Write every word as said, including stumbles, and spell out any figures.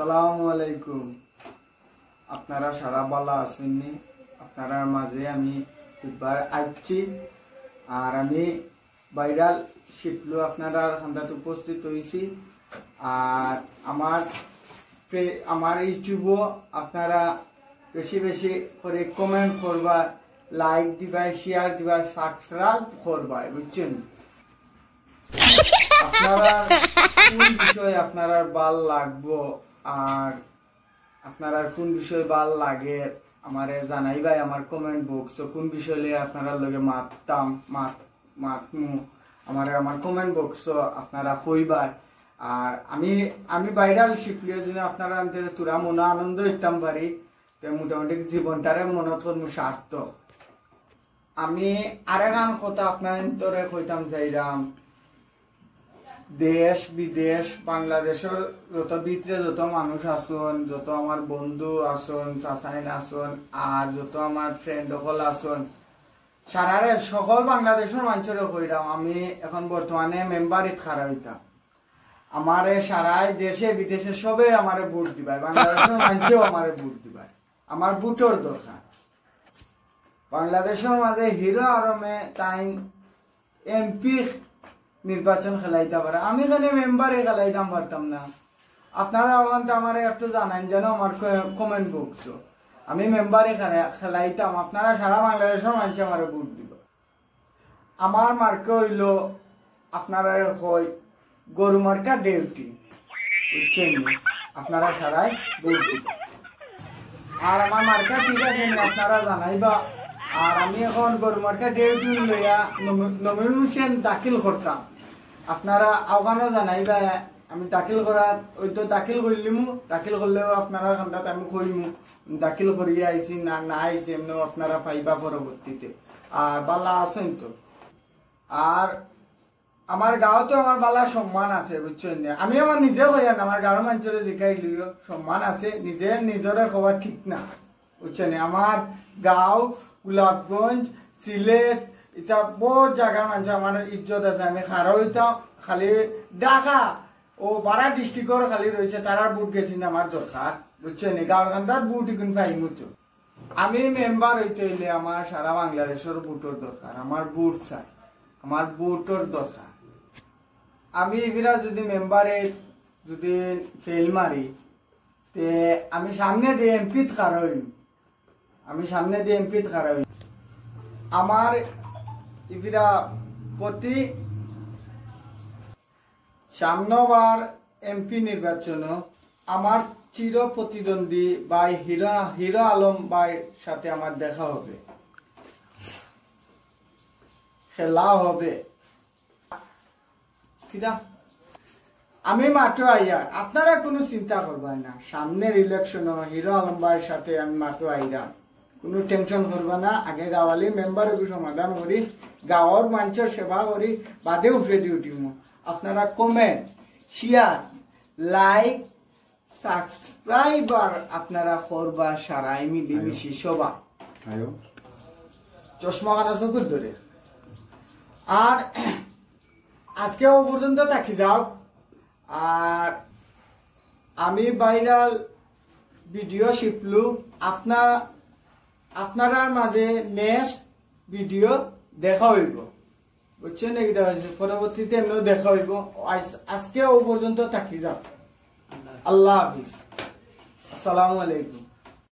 আসসালামু আলাইকুম। আপনারা সারা ভালা আছইন নি? আপনারার মাঝে আমি বুধবার আইছি, আর আমি ভাইরাল শিপলু আপনারার কান্দাত উপস্থিত হইছি। আর আমার পে-, আমার YouTube-ও আপনারা বেশি বেশি করে কমেন্ট করবা, লাইক দিবা, শেয়ার দিবা, সাবস্ক্রাইব করবা, বুঝছেন? আপনারা কোন বিষয় আপনারার ভালা লাগবো, আর আপনারার কোন বিষয় ভালা লাগে, আমারে জানাইবায় আমার কমেন্ট বক্সো। কোন বিষয় লইয়া আপনারার লগে মাততাম, মাত-, মাতমু, আমারে আমার কমেন্ট বক্সো আপনারা কইবায়। আর আমি, আমি ভাইরাল শিপলুয়ে যদি আপনারার অন্তরে থুড়া মনো আনন্দ দিতাম পারি, তে মোটামুটি জীবনটারে মনো করমু সার্থক। আমি আরেকখান কথা আপনারার অন্তরে কইতাম চাইরাম, দেশ বিদেশ, বাংলাদেশর যত ভিতরে যত মানুষ আছইন, যত আমার বন্ধু আছইন, চাচাইন আছইন, আর যত আমার ফ্রেন্ড অকল আছইন, সারারে, সকল বাংলাদেশর মানষরে কইরাম, আমি এখন বর্তমানে মেম্বারিত খাড়া অইতাম। আমারে সারাই দেশে বিদেশে সবে আমারে ভোট দিবায়, বাংলাদেশর মানষেও আমারে ভোট দিবায়। আমার ভোটর দরকার। বাংলাদেশর মাঝে হিরো আলমে তাইন এমপি নির্বাচন খেলাইতা পারে, আমি কেনে মেম্বারে খেলাইতাম পারতাম না? আপনারা অখানতা আমারে একটু জানাইন যেন আমার ক-, কমেন্ট বক্সো। আমি মেম্বারে খেলা-, খেলাইতাম, আপনারা সারা বাংলাদেশর মানষে আমারে ভোট দিবা। আমার মার্কা অইলো, আপনারারে কই, গরু মার্কা ডিউটি, বুঝছইন নি? আপনারা সারাই ভোট দিবা। আর আমার মার্কা ঠিক আছে নি, আপনারা জানাইবা। আর আমি এখন গরু মার্কা ডিউটি লইয়া নমি-, নমিনেশন দাখিল করতাম, আপনারা অখানও জানাইবা। আমি দাখিল করার, ওই তো দাখিল করলিমু, দাখিল করলেও আপনারার কান্দাত আমি কইমু, দাখিল করিয়া আইছি না, না আইছি, এমনেও আপনারা পাইবা পরবর্তীতে। আর ভালা আছইন তো? আর আমার গাঁওত তো আমার ভালা সম্মান আছে, বুঝছইন নি? আমি আমার নিজে কইয়ার না, আমার গাঁওর মানষরে জিকাইলেও সম্মান আছে, নিজে নিজরে কওয়া ঠিক না, বুঝছইন নি? আমার গাঁও, গোলাপগঞ্জ, সিলেট, ইতা বউত জাগার মানষে আমার ইজ্জত আছে। আমি খাড়া অইতাম, খালি ঢাকা ও বারা ডিস্ট্রিক্টর খালি রইছে, তারার ভোট গেছে না আমার দরকার, বুঝছইন নি? গাঁওর কান্দাত ভোট ইগুন পাইমু তো। আমি মেম্বার অইতে অইলে আমার সারা বাংলাদেশর ভোটর দরকার, আমার ভোট চাই, আমার ভোটর দরকার। আমি ইবিরা যদি মেম্বারে যদি ফেল মারি, তে আমি সামনেদি এমপিত খাড়া অইমু, আমি সামনেদি এমপিত খাড়া অইমু। আমার ইবিরা প্রতি সামনবার এমপি নির্বাচনো আমার চির প্রতিদ্বন্দ্বী ভাই হিরো, হিরো আলম ভাইর সাথে আমার দেখা হবে, খেলা হবে। কিতা? আমি মাঠো আইয়ার, আপনারা কুনু চিন্তা করবা না। সামনের ইলেকশনো হিরো আলম ভাইর সাথে আমি মাঠো আইরাম, কুনু টেনশন করবা না। আগে গাওয়ালি মেম্বার এগু সমাধান করি, গাঁওর মানষর সেবা করি, বাদে উফরেদি উঠিমু। আপনারা কমেন্ট, শেয়ার, লাইক, সাবস্ক্রাইবার আপনারা করবা সারাই মিলিমিশি সবা। আয়ো। চশমা খানা চকুর ধরে। আর আজকে ও পর্যন্ত থাকি যাও। আর আমি ভাইরাল ভিডিও শিপলু, আপনা-, আপনারার মাঝে নেক্সট ভিডিও দেখা অইবো। বুঝছইন নি কিতা কইছি? পরবর্তীতে এমনেও দেখা অইবো। আজ-, আজকে ও পর্যন্ত থাকি যাও। আল্লাহ হাফিজ। আসসালামু আলাইকুম।